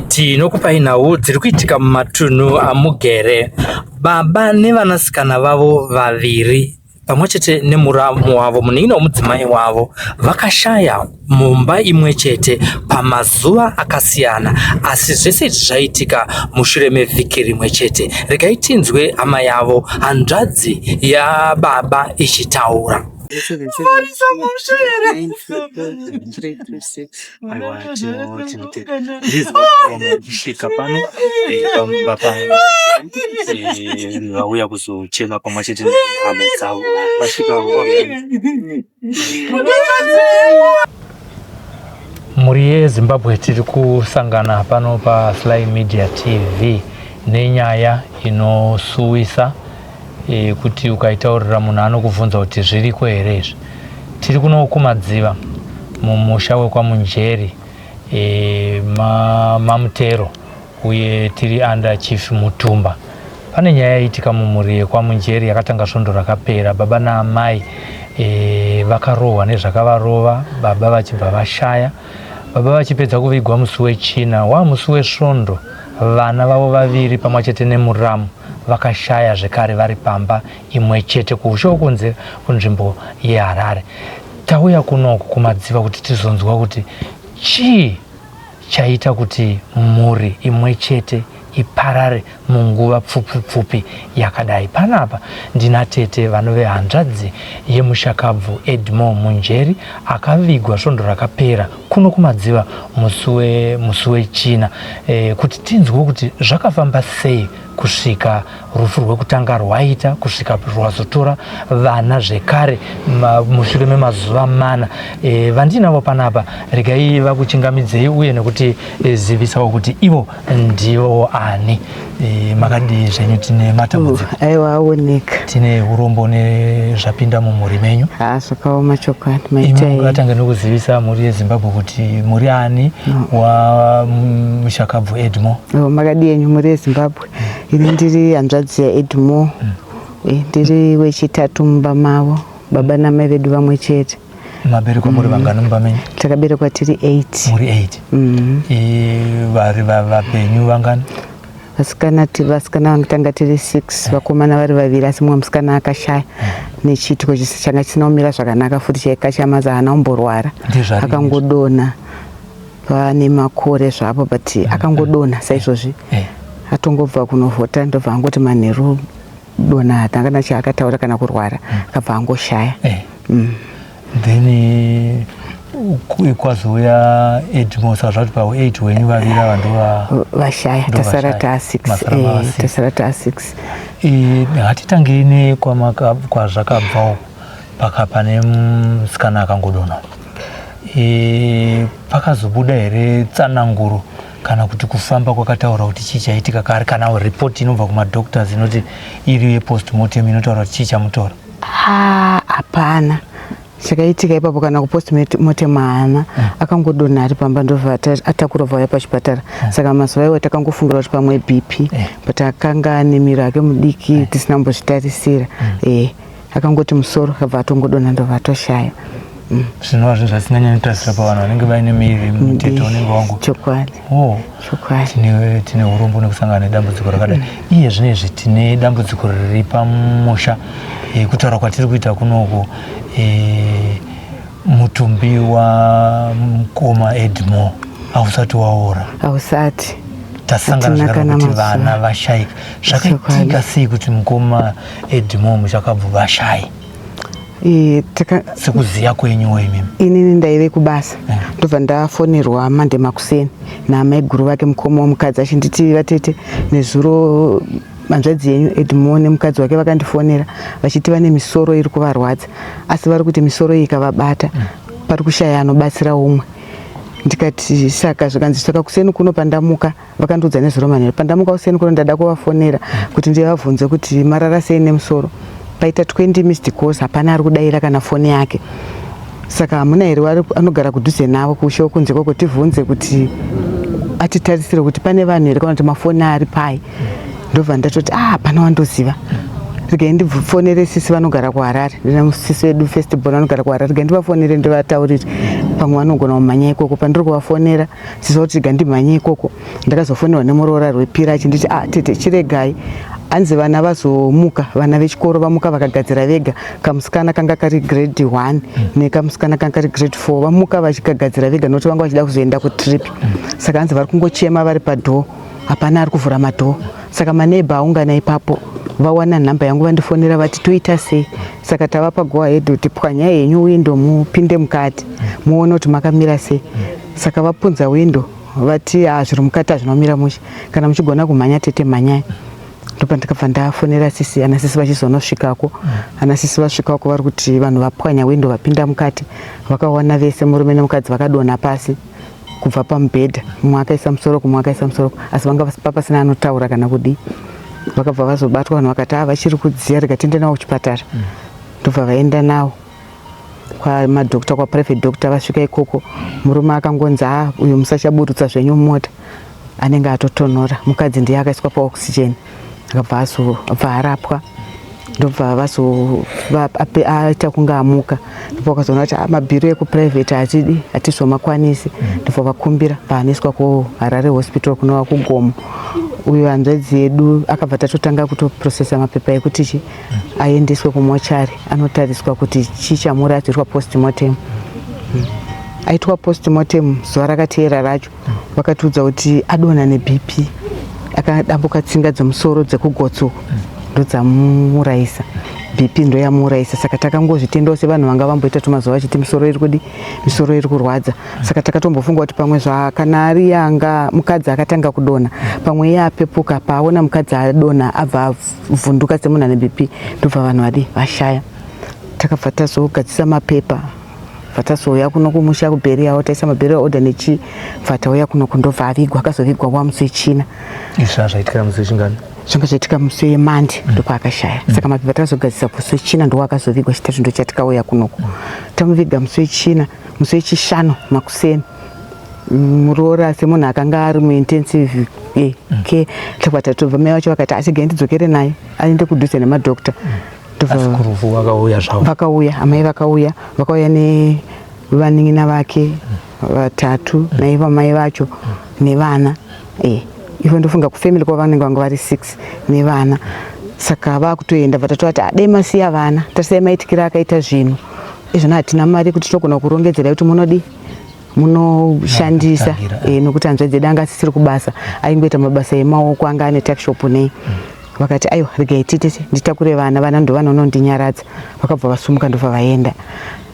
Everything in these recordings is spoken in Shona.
Tinokupai nhau dziri kuitika mumatunhu amugere. Baba nevanasikana vavo vaviri pamwe chete nemuramu wavo, munin'ina wemudzimai wavo vakashaya mumba imwe chete pamazuva akasiyana asi zvese izvi zvaitika mushure mevhiki rimwe chete. Regai tinzwe hama yavo hanzvadzi yababa ichitaura. Kusvika pano pamba vauya kuzochema pamwe chete nehama dzavo vasvika. Mhuri yeZimbabwe, tiri kusangana pano paSly Media TV nenyaya inosuwisa yekuti e, ukaitaurira munhu anokubvunza kuti zviriko here izvi. Tiri kuno kuMadziva mumusha wekwaMunjeri e, maMutero uye tiri under Chief Mutumba. Pane nyaya yaitika mumhuri yekwaMunjeri yakatanga svondo rakapera. Baba naamai e, vakarohwa nezvakavarova, baba vachibva vashaya. Baba vachipedza kuvigwa musi weChina, waa musi weSvondo vana vavo vaviri pamwe chete nemuramu vakashaya zvekare vari pamba imwe chete kuushe wokunze kunzvimbo yeHarare. Tauya kunoku kuMadziva kuti tizonzwa kuti chii chaita kuti mhuri imwe chete iparare munguva pfupi pfupi yakadai. Panapa ndina tete vanove hanzvadzi yemushakabvu Edmore Munjeri akavigwa svondo rakapera kuno kuMadziva musi weChina e, kuti tinzwe kuti zvakafamba sei kusvika rufu rwekutanga rwaita kusvika rwazotora vana zvekare mushure memazuva mana. E, vandinavo panapa regai vakuchingamidzei uye nekuti e, zivisawo kuti ivo ndivo ani. E, makadii zvenyu? Tine matambudziko. Aiwa, aoneka. Tine urombo nezvapinda mumhuri menyu. Ha, zvakaoma chokwadi. Maita nekuzivisa mhuri yeZimbabwe kuti muri ani wa mushakabvu Edmore. Oh, makadii yenyu mhuri yeZimbabwe? Ini ndiri hanzvadzi yaEdmore. Ndiri wechitatu mumba mavo, baba namai vedu vamwe chete. Maberekwa muri vangani mumba menyu? Takaberekwa tiri 8. Muri 8. Vari vapenyu vangani? Vasikana vasikana vangu tanga tiri 6, vakomana vari vaviri, asi mumwe musikana akashaya nechiitiko changa chisina kumira zvakanaka futi chaikachamaza, haana kumborwara, akangodonha pane makore zvapo, but akangodonha saizvozvi atongobva kunovhota, ndobva angoti manheru dona, hatangana chaakataura kana kurwara, akabva angoshaya. Then kwazouya Edmore, saka zvati pa 8 wenyu vaviri ava ndova vashaya, tasara taa 6, tasara taa 6. Hatitangei nekwazvakabvawo paka pane musikana akangodonha. E, pakazobuda here tsananguro kana kuti kufamba kwakataura kuti chii chaitika kare, kana ripoti inobva kumadoctors inoti iri yepostmortem inotaura kuti chii chamutora? Hapana chakaitika ipapo, kana kupostmortem haana. Akangodonha ari pamba, ndobva atakurwa vauya pachipatara. Saka mazuva iwo takangofungira kuti pamwe BP, but akanga ane miro ake mudiki, tisina kumbozvitarisira. Akangoti musoro, akabva atongodonha, ndobva atoshaya. Zvinova zvinhu zvatisinganyanya kutarisira pavanhu vanenge vaine miviri mutete unenge wangu. Chokwadi. Oh, chokwadi. Tine urombo nekusangana nedambudziko rakadai. Iye zvino izvi tine dambudziko riri pamusha. E, kutaura kwatiri kuita kunoku, e, mutumbi wamukoma Edmore hausati waora. Hausati. Tasangana zvakare kuti vana vashaika. Zvakaitika sei kuti mukoma Edmore muchakabvu vashaye? E, sekuziya kwenyu imimi? Inini ndaive kubasa, ndobva ndafonerwa mande makuseni naamaiguru vake, mukoma womukadzi, achinditi, "Vatete, nezuro hanzvadzi yenyu Edmore nemukadzi wake vakandifonera vachiti vane misoro iri kuvarwadza, asi vari kuti misoro iyi ikavabata pari kushaya anobatsira umwe." Ndikati, "Saka?" Zvikanzi, "Saka kuseni kuno pandamuka," vakandiudza nezuro manheru, "pandamuka kuseni kuno ndada kuvafonera kuti ndivabvunze kuti marara sei nemusoro. Paita 20 missed calls, hapana ari kudayira kana foni yake. Saka hamuna here anogara kudhuze navo kushe kunze koko, tivhunze kuti atitarisire kuti pane vanhu here kana kuti mafoni ari pai?" Ndobva ndatoti, "Ah, hapana wandoziva, regai ndifonere sisi vanogara kuHarare. Ndina sisi vedu first born vanogara kuHarare, regai ndivafonere ndivataurire." Pamwe vanogona kumhanya ikoko. Pandiri kuvafonera sisi vati rega ndimhanye ikoko, ndakazofonerwa nemuroora rwepiri achinditi ah tete chiregai, hanzi vana vazomuka, vana vechikoro vamuka vakagadzira vega. Kamusikana kanga kari grade 1 nekamusikana kanga kari grade 4 vamuka vachikagadzira vega nokuti vanga vachida kuzoenda kutrip. Saka hanzi vari kungochema vari padhoo, hapana ari kuvhura madhoo. Saka maneighbor aungana ipapo vawana nhamba yangu vandifonera vati toita sei. Saka tavapa go ahead kuti pwanyai henyu window mupinde mukati muone kuti makamira sei. Saka vapunza window vati ah zviri mukati hazvina kumira mushe, kana muchigona kumhanya tete mhanyai. Ndopandikabva ndafonera sisi, ana sisi vachizonosvikako. Ana sisi vasvikako vari kuti vanhu vapwanya window vapinda mukati, vakawana vese murume nemukadzi vakadonha pasi kubva pamubhedha, mumwe akaisa musoro kumwe akaisa musoro, asi vanga pasina anotaura kana kudii. Vakabva vazobatwa vanhu vakati ah vachiri kudziya, rega tiende navo kuchipatara. Ndobva vaenda navo kwamadhokta, kwaprivate doctor. Vasvika ikoko murume akangonzi ah uyu musachaburutsa zvenyu mumota, anenge atotonhora. Mukadzi ndiye akaiswa paoxygen, akabva azobva arapwa, ndobva vazoaita kunge amuka. Ndipo vakazoona kuti mabhiro ekuprivate hatidi, hatizomakwanisi. Ndobva vakumbira paanoiswa kuHarare Hospital kunova kuGomo. Uyo hanzvadzi yedu akabva tatotanga kutoprocesa mapepa ekuti chi aendeswe kumochari anotariswa kuti chii chamuri, azoitwa postmortem. Aitwa postmortem zuva rakateera racho, vakatiudza kuti adonha neBP, akadambuka tsinga dzemusoro dzekugotso ndodzamuurayisa, BP ndoyamuurayisa. Saka takangozvitendawo sevanhu vanga vamboita tumazuva vachiti misoro iri kudi, misoro iri kurwadza. Saka takatombofunga kuti pamwe zvakana ari yanga mukadzi akatanga kudonha, pamwe iye apepuka paaona mukadzi adonha abva avhunduka semunhu ane BP, ndobva vanhu vadi vashaya. Takabva tazogadzisa mapepa, bva tazouya kuno kumusha kubheriyawo, taisa mabheriya order nechi, bva tauya kuno kundobva avigwa. Akazovigwa wamusi wechina. Izvi zvaitika musi wechingani? Zvanga zvaitika musi weMonday, ndopaakashaya. Saka mapepa takazogadzisa musi wechina, ndowaakazovigwa chitatu, ndochatikauya kunoku. Tamuviga musi wechina, musi wechishanu makuseni muroora semunhu akanga ari muintensive care, takabva tatobva mai vacho vakati asigai ndidzokere naye aende kudhuze nemadhokta. Asi kurufu vakauya zvavo? Vakauya, amai vakauya, vakauya nevanin'ina vake vatatu naivo mai vacho nevana. Ivo ndofunga kufamily kwavo vanenge vanga vari 6 nevana. Saka vakutoenda vatatoti adai masiya vana, tarisai maitikiro akaita zvinhu izvona, hatina mari kuti tinogona kurongedzera kuti munodi munoshandisa. Nokuti hanzvadzi dzedu anga asisiri kubasa, aingoita mabasa emaoko, anga ane tuckshop nei. Vakati aiwa regai titete nditakure vana, vana ndo vanonondinyaradza. Vakabva vasumuka ndobva vaenda.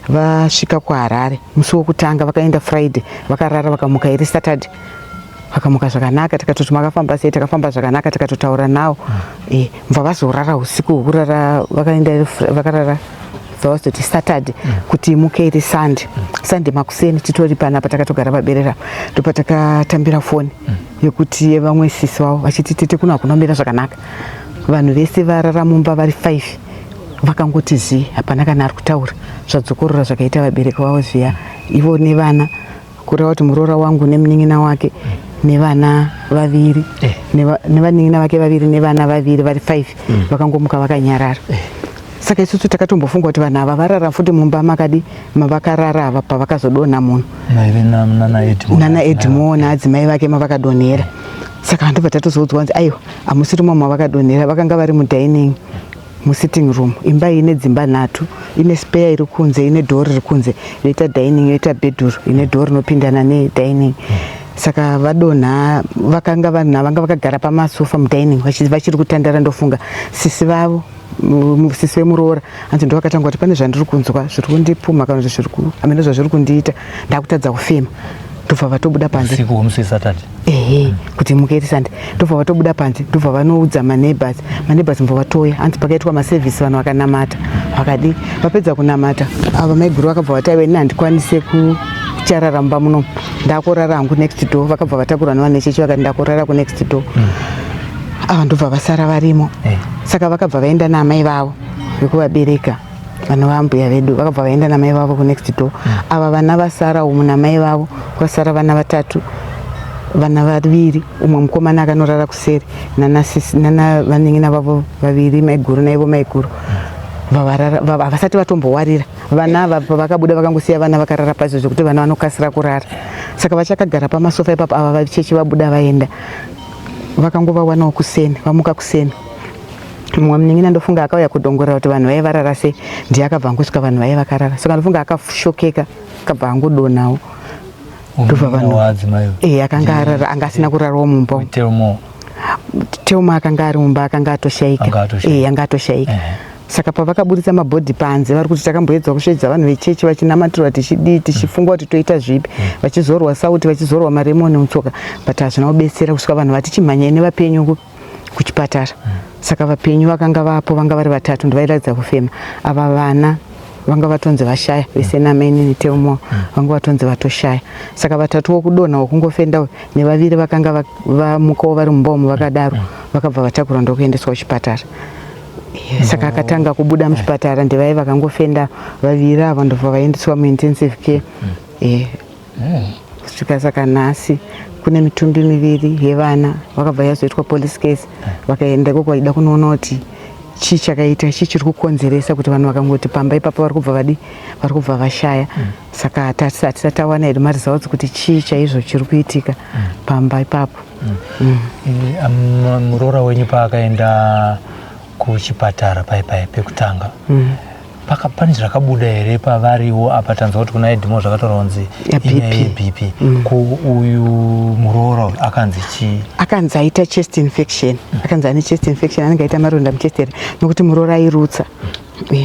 Vasvika kuHarare musi wokutanga, vakaenda Friday, vakarara, vakamuka iri Saturday, vakamuka zvakanaka. Tikatoti makafamba sei? Takafamba zvakanaka, tikatotaura nawo. Mubva vazorara usiku hwekurara, vakaenda vakarara, bva vazoti Saturday kuti muke iri Sunday. Sunday makuseni titori panapa takatogara paberera, ndopatakatambira foni yekuti yevamwe sisi vavo vachiti tete kuno hakuna kumira zvakanaka, vanhu vese varara mumba vari 5 vakangoti zii, hapana kana ari kutaura, zvadzokorora zvakaita vabereki vavo zviya, ivo nevana, kureva kuti muroora wangu nemunin'ina wake nevana vaviri, nevanin'ina vake vaviri nevana vaviri, vari 5, vakangomuka vakanyarara. Saka isusu takatombofunga kuti vanhu ava varara futi mumba makadi mavakarara ava pavakazodonha munhu nana Edmore naadzimai vake mavakadonhera. Saka ndobva tatozoudzwa kunzi aiwa hamusiri mo mavakadonhera, vakanga vari mudining, musitting room. Imba iyi ine dzimba nhatu, ine spare iri kunze, ine door riri kunze, yoita dining, yoita bedroom ine door rinopindana nedining. Saka vadonha vakanga vanhu vanga vakagara pamasofa mudining vachiri kutandara. Ndofunga sisi vavo, sisi vemuroora, hanzi ndo vakatanga kuti pane zvandiri kunzwa zviri kundipumha kana kuti zviri hameno zvazviri kundiita, ndakutadza kufema. Ndobva vatobuda panze. Usiku hwemusi weSaturday? Ehe, kuti muke iri Sunday. Ndobva vatobuda panze, ndobva vanoudza maneighbors, maneighbors mubva vatouya. Hanzi pakaitwa masevhisi, vanhu vakanamata, vakadi vapedza kunamata, ava maiguru vakabva vati aiwa ini handikwanise kucharara mumba munomu, ndakurara hangu next door. Vakabva vatakurwa nevanechechi vakati ndakurara kunext door. Ava ndobva vasara varimo. Saka vakabva vaenda naamai vavo vekuvabereka, vanova ambuya vedu, vakabva vaenda namai vavo kunext door. Ava vana vasara umu namai vavo, kwasara vana vatatu, vana vaviri, umwe mukomana akanorara kuseri nana vanin'ina vavo vaviri, maiguru naivo maiguru. Havasati vatombowarira vana ava. Pavakabuda vakangosiya vana vakarara pazvo zvekuti vana vanokasira kurara, saka vachakagara pamasofa ipapo. Ava vachechi vabuda vaenda, vakangovawanawo kuseni, vamuka kuseni. Mumwe munin'ina ndofunga akauya kudongorera kuti vanhu vaive varara sei, ndiye akabva angosvika vanhu vaive vakarara, saka ndofunga akashokeka, akabva angodonawo. Ndobva vanhu Wadzimai. Akanga arara, anga asina kurarawo mumba umu. Telmo. Telma akanga ari mumba, akanga atoshaika. Anga atoshaika. Anga atoshaika. Saka pavakaburitsa mabhodhi panze, vari kuti takamboedza kusvedza vanhu vechechi vachinamatirwa, tichidii, tichifunga kuti toita zvipi, vachizorwa sauti, vachizorwa maremoni mutsoka, but hazvina kubetsera kusvika vanhu vati chimhanyai nevapenyu kuchipatara. Saka vapenyu vakanga vapo vanga vari vatatu, ndovairatidza kufema. Ava vana vanga vatonzi vashaya vese namainini Telmo, vanga vatonzi vatoshaya. Saka vatatu wokudonha, wokungofenda, nevaviri vakanga vamukawo vari mumba umu vakadaro, vakabva vatakurwa ndokuendeswa kuchipatara. Saka akatanga kubuda muchipatara ndevai vakangofenda vaviri ava, ndobva vaendeswa muintensive care kusvika saka nhasi kune mitumbi miviri yevana. Vakabva yazoitwa police case, vakaenda ikoko vachida kunoona kuti chii chakaita, chii chiri kukonzeresa kuti vanhu vakangoti pamba ipapo vari kubva vadi, vari kubva vashaya. Saka hatisati tawana hedu maresults kuti chii chaizvo chiri kuitika pamba ipapo. Muroora wenyu paakaenda kuchipatara pai pai pekutanga, pane zvakabuda here pavariwo apa? Tanzwa kuti kuna Edmo zvakataurwa kunzi Ya BP. Inyaya yeBP. Ko uyu muroora uyu akanzi chii? Akanzi aita chest infection, akanzi ane chest infection, anenge aita maronda muchest here, nokuti muroora airutsa.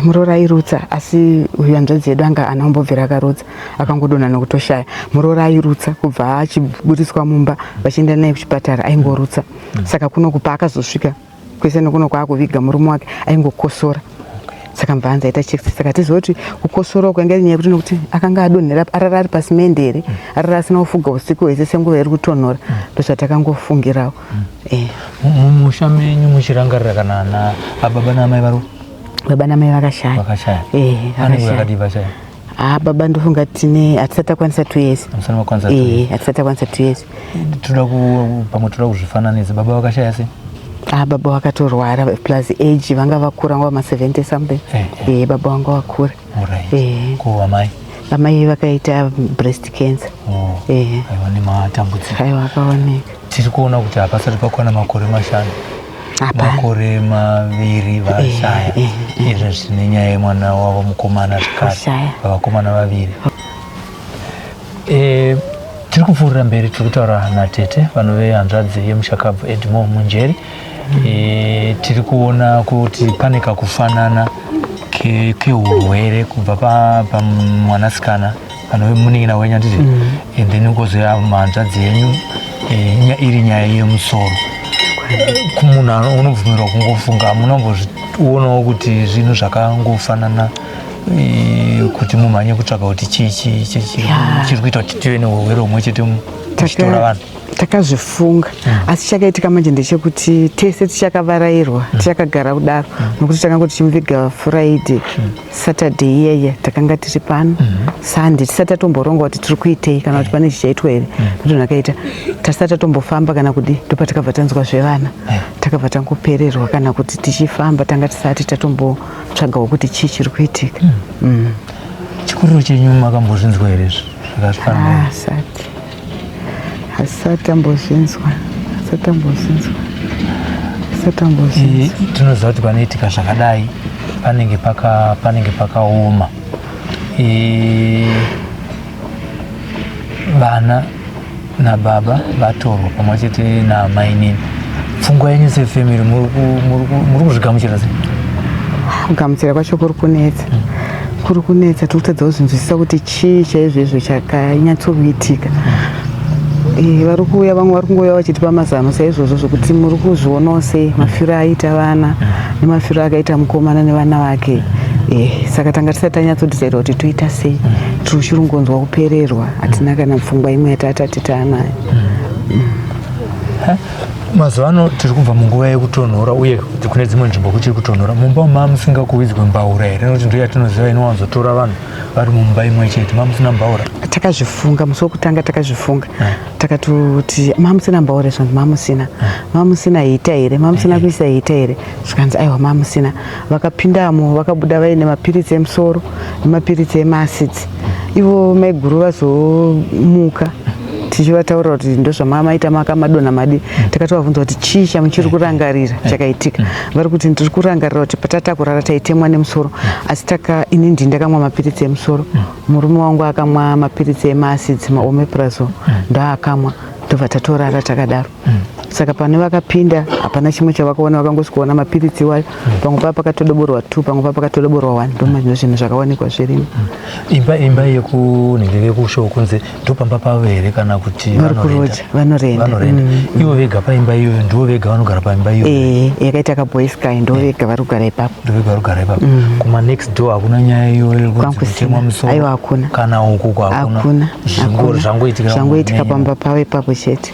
Muroora airutsa, asi uyu hanzvadzi yedu anga ana kumbobvira akarutsa, akangodonha nokutoshaya. Muroora airutsa kubva achiburitswa mumba vachienda naye kuchipatara, aingorutsa. Saka kuno kupa akazosvika kwese nekuno kwaakuviga murume wake, aingokosora. Saka mubva anzi aita chest. Saka tiziva kuti kukosora uku yanga iri nyaya yekuti nokuti akanga adonhera, arara ari pasimende here, arara asina kufuga usiku hwese senguva iri kutonhora. Ndozvatakangofungirawo. Mumusha menyu muchirangarira kana ana ababa naamai vari Baba namai vakashaya. Vakashaya. Eh. Ane nguva Vakashaya. yakadii vashaya? Ah, baba ndofunga tine hatisati takwanisa 2 years. Hamusati makwanisa 2 Eh, hatisati takwanisa 2 years. Toda ku pamwe toda kuzvifananidza, baba vakashaya sei? Ah, baba vakatorwara, plus age, vanga vakura, vanga ma70 something. Eh, Eh, baba vanga vakura. Alright. Eh. Ko amai? Amai vakaita breast cancer. Oh. Eh. Aiwa, nematambudziko. Aiwa, akaoneka. Tiri kuona kuti hapasati pakwana makore 5, Hapana. makore 2 vashaya. Izvi zvine nyaya yemwana wavo mukomana zvekare. Vashaya. Vavakomana vaviri. Tiri kupfuurira mberi, tiri kutaura natete vanove hanzvadzi yemushakabvu Edmore Munjeri. Tiri kuona kuti pane kakufanana keurwere kubva pamwanasikana anove munin'ina wenyu, handiti? And then kozouya hanzvadzi yenyu, iri nyaya yemusoro. Kumunhu unobvumirwa kungofunga, hamunambozvionawo kuti zvinhu zvakangofanana, kuti mumhanye kutsvaga kuti chii chii chiri kuita kuti tive neurwere humwe chete muchitora vanhu? Takazvifunga, asi chakaitika manje ndechekuti tese tichakavarairwa, tichakagara kudaro, nokuti takanga tichimuviga Friday, Saturday iyeye takanga tiri pano, Sunday tisati tatomboronga kuti tiri kuitei kana kuti pane chichaitwa here, kuti zvakaita tasati tatombofamba kana kudi, ndopatakabva tanzwa zvevana. Takabva tangopererwa, kana kuti tichifamba tanga tisati tatombotsvagawo kuti chii chiri kuitika. Chikuriro chenyu makambozvinzwa here izvi zvakafanana? Asati, asati tambozvinzwa, asati tambozvinzwa, asati tambozvinzwa. Tinoziva kuti panoitika zvakadai panenge pakaoma. Vana nababa vatorwa pamwe chete namainini. Pfungwa yenyu sefamily, muri kuzvigamuchira sei? Kugamuchira kwacho kuri kunetsa, kuri kunetsa. Tiri kutadza kuzvinzwisisa kuti chii chaizvo izvo chakanyatsokuitika. Vari kuuya, vamwe vari kungouya vachitipa mazano saizvozvo zvokuti muri kuzvionawo sei mafiro aita vana nemafiro akaita mukomana nevana vake. Saka tanga tisati tanyatsodhisaida kuti toita sei. Tiri chirungonzwa kupererwa, hatina kana pfungwa imwe yatatati taanayo. Mazuva ano tiri kubva munguva yekutonhora, uye kune dzimwe nzvimbo kuchiri kutonhora. Mumba umu mamusingakuwidzwe mbaura here? Nokuti ndo yatinoziva inowanzotora vanhu vari mumba imwe chete. Mamusina mbaura? Takazvifunga musi wekutanga, takazvifunga takatoti mamusina mbaure, zvanzi mamusina, mamusina heater here, mamusina kuisa heater here? Zvikanzi aiwa, mamusina. Vakapindamo, vakabuda vaine mapiritsi emusoro nemapiritsi emaacids. Ivo maiguru vazomuka, tichivataurira kuti ndozvamamaita, makamadonha madi. Takatovabvunza kuti chii chamuchiri kurangarira chakaitika. Vari kuti ndiri kurangarira kuti patatakurara taitemwa nemusoro, asi taka ini ndini ndakamwa mapiritsi emusoro, murume wangu akamwa mapiritsi emaacids, maomeprazole ndoakamwa, ndobva tatorara takadaro. Saka pane vakapinda hapana chimwe chavakaona, vakangosvikoona mapiritsi iwayo. Pamwe paa pakatodoborwa two, pamwe paa pakatodoborwa one, ndo zvinhu zvakawanikwa zvirimo. Imba yekunhenge yekushow kunze ndopamba pavo here kana kuti vari vanorenda? Kuroja, vanorenda. Vanorenda. Ivo vega paimba iyoyo? Ndivo vega vanogara paimba iyoyo? Ee, yakaita kaboysky, ndo vega vari kugara ipapo. Ndivo vega vari kugara ipapo. Kuma next door hakuna nyaya iyoyo yekunzi Kwangu kutemwa kusina. musoro? Aiwa, hakuna. Kana uku hakuna? Hakuna. Hakuna. Zvangoitika zvangoitika mumenyu. pamba pavo ipapo chete.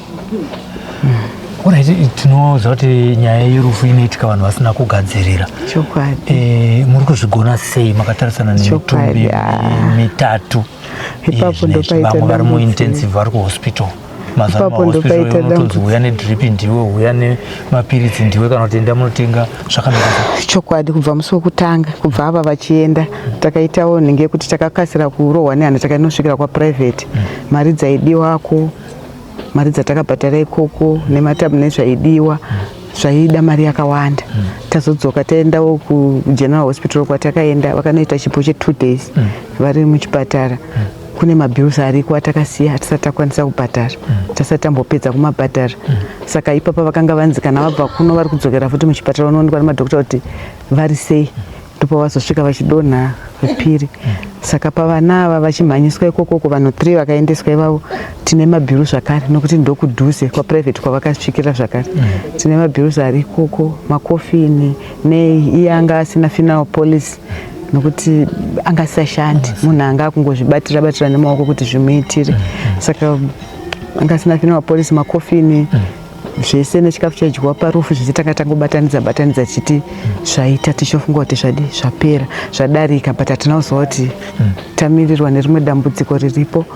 Alright, tinoziva kuti nyaya yerufu inoitika vanhu vasina kugadzirira. Chokwadi. Muri kuzvigona sei makatarisana nemitumbi Chokwadi, ah. mitatu? Ipapo Izvi ndopaita vamwe vari dambudziko. muintensive, vari kuhospital. Mazuva ano Ipapo mahospital ndopaita unotonzi dambudziko. huya nedrip ndiwe, huya nemapiritsi ndiwe, kana kuti enda munotenga. Zvakamira sei? Chokwadi, kubva musi wekutanga, kubva ava vachienda, takaitawo nhinge yekuti takakasira kurohwa nehana. Takainosvikira kwaprivate, mari dzaidiwako, mari dzatakabhadhara ikoko nematabu nezvaidiwa zvaida mari yakawanda. Tazodzoka taendawo kugeneral hospital kwatakaenda, vakanoita chipo che2 days vari muchipatara. Kune mabills ariko atakasiya hatisati takwanisa kubhadhara, tasati tambopedza kumabhadhara. Saka ipapa vakanga vanzi kana vabva kuno vari kudzokera futi muchipatara, vanoonekwa nemadhokota kuti vari sei. Ndopavazosvika vachidonha vepiri. Saka pavana ava vachimhanyiswa ikokoko, vanhu 3 vakaendeswa ivavo, tine mabhiro zvakare nokuti ndokudhuze kwaprivate kwavakasvikira zvakare. Tine mabills ari ikoko, makofini nei. Iye anga asina funeral policy nokuti anga asisashandi, munhu anga akungozvibatira batira nemaoko kuti zvimuitire. Saka anga asina funeral policy, makofini zvese nechikafu chaidyiwa parufu zvese tanga tangobatanidza batanidza chiti zvaita, tichofunga kuti zvadi zvapera, zvadarika, but hatina kuziva kuti tamirirwa nerimwe dambudziko riripo.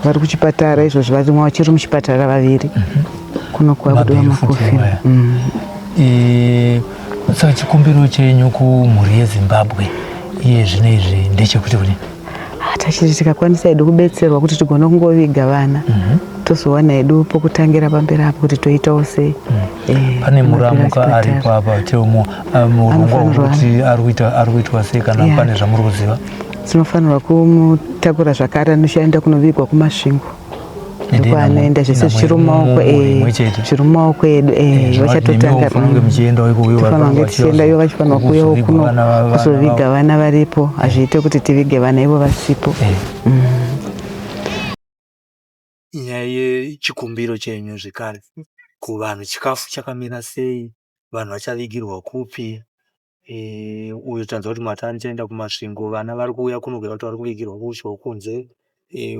Vari kuchipatara izvozvo, varimwe vachiri muchipatara vaviri, kuno kwakudiwa Mabhiri futi makofini. iwaya. Saka chikumbiro chenyu kumhuri yeZimbabwe iye zvino izvi ndechekuti kudini? Tachiti tikakwanisa hedu kubetserwa kuti tigone kungoviga vana, tozowana hedu pokutangira pamberi apo kuti toitawo sei. Pane mabhiri muramuka achipatara. Aripo apa teumo murongwa Anofanirwa- wekuti ari kuitwa sei kana pane zvamuri kuziva? Tinofanirwa kumutakura zvakare, anochaenda kunovigwa kuMasvingo. Ende Ndokwaanoenda zvese inhamo zviri mumaoko imwe chete. Zviri mumaoko edu, Zvinova kuti nemiwo vachatotanga. mufanira kunge muchiendawo ikoko, ivo Tofanira kunge vari tichienda, ivo vachifanira kuuyawo kuzovigwa kuno vana kuzoviga vavo. vana varipo. Hazviite kuti tivige vana ivo vasipo. Nyaya yechikumbiro chenyu zvekare kuvanhu, chikafu chakamira sei, vanhu vachavigirwa kupi? Uyu tanzwa kuti mati anichaenda kuMasvingo, vana vari kuuya kuno kuda kuti vari kuvigirwa kushow kunze,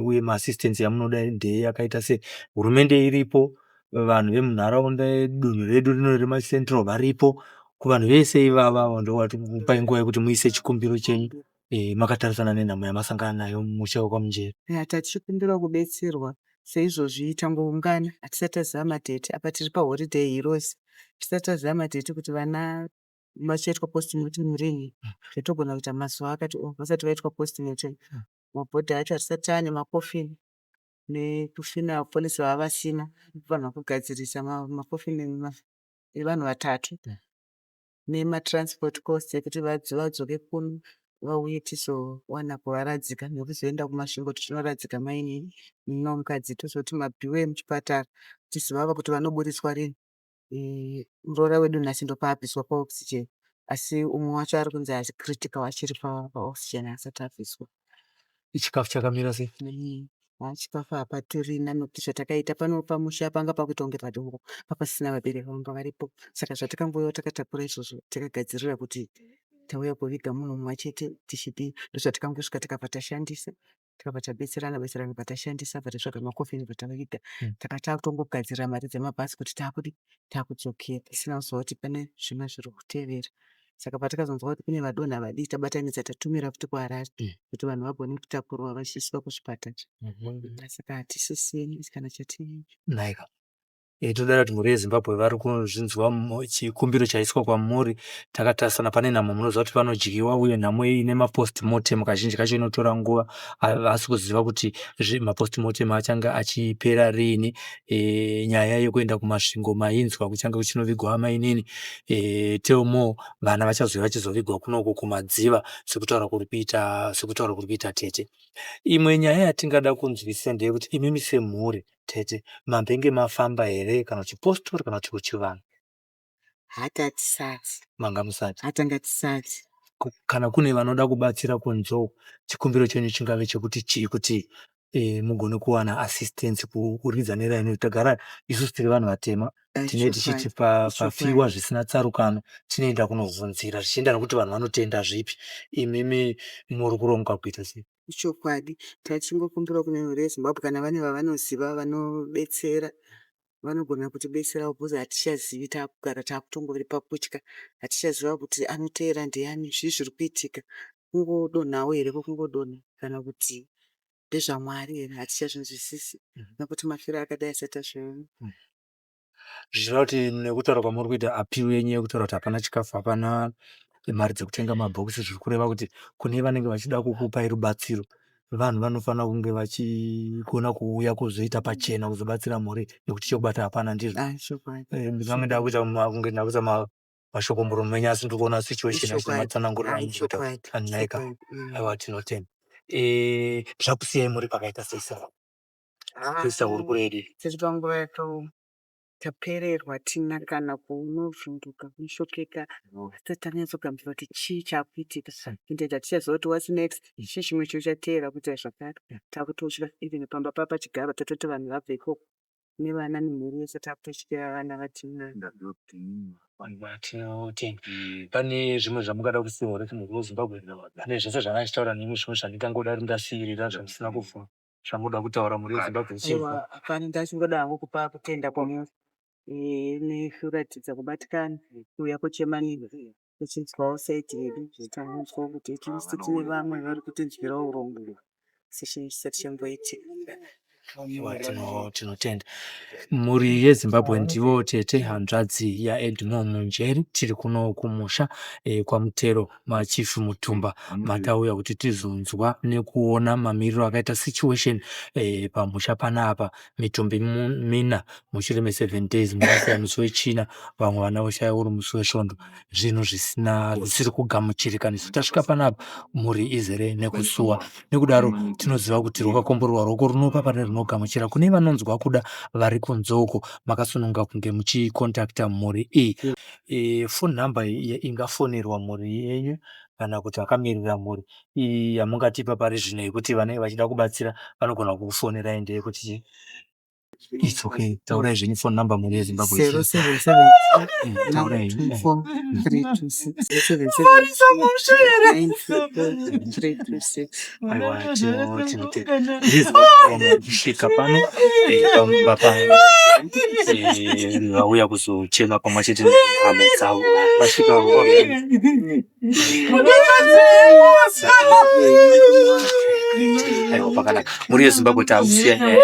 uye maassistance yamunoda ndeye yakaita sei? Hurumende iripo, vanhu vemunharaunda, dunhu redu rino remaCentral varipo. Kuvanhu vese ivava ndovati kupai nguva yekuti muise chikumbiro chenyu makatarisana nenhamo yamasangana nayo mumusha wekwaMunjeri. Ya, tatichikumbira kubetserwa seizvozvi tangoungana, hatisati taziva madate. Apa tiri paholiday heroes, tisati taziva madate kuti vana vachaitwa postmortem rini, zvatogona kuita mazuva akati o vasati vaitwa postmortem. Mabhodhi acho hatisati taane makofini, nekufuneral policy vava vasina, vanhu kugadzirisa makofini evanhu vatatu, nematransport cost ekuti vadzoke kuno vauye tizowana kuvaradzika, nekuzoenda kuMasvingo tichinoradzika mainini nomukadzi. Tozoti mabhiu emuchipatara tizivava kuti vanoburitswa rini. Muroora wedu nhasi ndopaabviswa paoxygen, asi umwe wacho ari kunzi ari critical, achiri paoxygen, asati abviswa. Chikafu chakamira sei? Chikafu hapatorina nokuti zvatakaita pano pamusha panga pakuita kunge padongo, papasina vabereki vanga varipo. Saka zvatakangouya takatakura izvozvo, takagadzirira kuti tauya kuviga munhu mumwe chete tichidii, ndozvatakangosvika tikabva tashandisa, tikabva tabetserana betserana, bva tashandisa, bva tatsvaga makofini, bva taviga. Taka takutongogadzirira mari dzemabhazi kuti taakudi takudzokera, tisina kuziva kuti pane zvimwe zviri kutevera. Saka patakazonzwa kuti kune vadonha vadii tabatanidza tatumira futi kuHarare kuti vanhu vagone kutakurwa vachiiswa kuzvipatara. Saka hatisisini kana chati Nhaika. E, todara kuti mhuri yeZimbabwe vari kuzvinzwa chikumbiro chaiswa kwamuri takatarisana pane nhamo munoziva kuti panodyiwa uye nhamo iyi ine mapost mortem kazhinji kacho inotora nguva havasi kuziva kuti mapost mortem achange achipera riini e, nyaya yekuenda kuMasvingo mainzwa kuchange kuchinovigwa amainini e, tell more vana vachazouya vachizovigwa kunoko kuMadziva sekutaura kuri kuita sekutaura kuri kuita tete. Imwe nyaya yatingada kunzwisisa ndeyekuti imimi semhuri tete mambenge mafamba here kana kuchipostori kana kuti kuchivanhu? Hati hatisati. Manga musati? Hatanga tisati. Kana kune vanoda kubatsira kunze uku chikumbiro chenyu chingave chekuti chii kuti e, mugone kuwana assistance kuridza neraini tagara isusu tiri vanhu vatema tine tichiti pafiwa zvisina tsarukano tinoenda kunovhunzira zvichienda nekuti vanhu vanotenda zvipi imimi muri kuronga kuita sei? Ichokwadi tachingokumbirawo kune mhuri yeZimbabwe kana vane vavanoziva vanobetsera vanogona kutibetserawo because hatichazivi takugara takutongori pakutya hatichaziva kuti anoteera ndiani zvii zviri kuitika kungodonhawo here kokungodonha kana kuti ndezvaMwari here hatichazvinzwisisi nekuti mafiro akadai asati azviona. Zvichireva kuti nekutaura kwamuri kuita appeal yenyu yekutaura kuti hapana chikafu hapana mari dzekutenga mabhokisi zviri kureva kuti kune vanenge vachida kukupai rubatsiro vanhu vanofanira kunge vachigona kuuya kuzoita pachena kuzobatsira mhuri nekuti chekubata hapana ndizvo. Ah, chokwadi. Ndingange ndakuita kunge ndakuita mashoko muromo menyu asi ndiri kuona situation yacho matsanangurira Ah, chokwadi. Annaika. Chokwadi. Aiwa tinotenda. Zvakusiyai muri pakaita sei saka? Kuisa hurukuro yedu. Tiri panguva yakaoma. Tapererwa tina kana kunovhunduka kunoshokeka tisati tanyatsogamuchira kuti chii chakuitika ende hatichaziva kuti whats next chii chimwe chichateera kuita zvakare takutotya even pamba papachigarwa tatoti vanhu vabve ikoko nevana nemhuri yese takutotyira vana vatinavo. Tinotenda. Pane zvimwe zvamungada kusiiwa here kumhuri yeZimbabwe? Pane zvese zvandachitaura nemi zvimwe zvandingangoda ndasiirira zvandisina kubvunza zvamunoda kutaura mhuri yeZimbabwe ichibva. Aiwa hapana ndachingoda hangu kupa kutenda kwamuri nekuratidza kubatikana kuuya kuchema nemi tichinzwawo side yedu tanzwawo kuti at least tine vamwe vari kutinzwirawo urombo sezvinhu zvisati zvamboitika. Aiwa tinotenda. Mhuri yeZimbabwe ndivo tete hanzvadzi yaEdmore Munjeri. Tiri kuno kumusha kwaMutero maChief Mutumba. Matauya kuti tizonzwa nekuona mamiriro akaita situation pamusha panapa. Mitumbi mina mushure me7 days munoshaya musi weChina vamwe vana voshaya uri musi weSvondo. Zvinhu zvisina zvisiri kugamuchirika nesu tasvika panapa mhuri izere nekusuwa. Nekudaro tinoziva kuti rwakakomborerwa ruoko runopa pane runogamuchira. Kune vanonzwa kuda vari kunze uko makasununga kunge muchikontakta mhuri iyi. Phone number ingafonerwa mhuri yenyu kana kuti vakamirira mhuri yamungatipa pari zvino yekuti vanenge vachida kubatsira vanogona kukufonerai ndeyekuti chii? It's okay. Taurai zvenyu phone number mhuri yeZimbabwe. 077 Taurai. 924 326 077 924 326. Aiwa tinotenda. Kusvika pano pamba vauya kuzochema pamwe chete nehama dzavo vasvika aiwa pakanaka mhuri yeZimbabwe takusiya nyaya.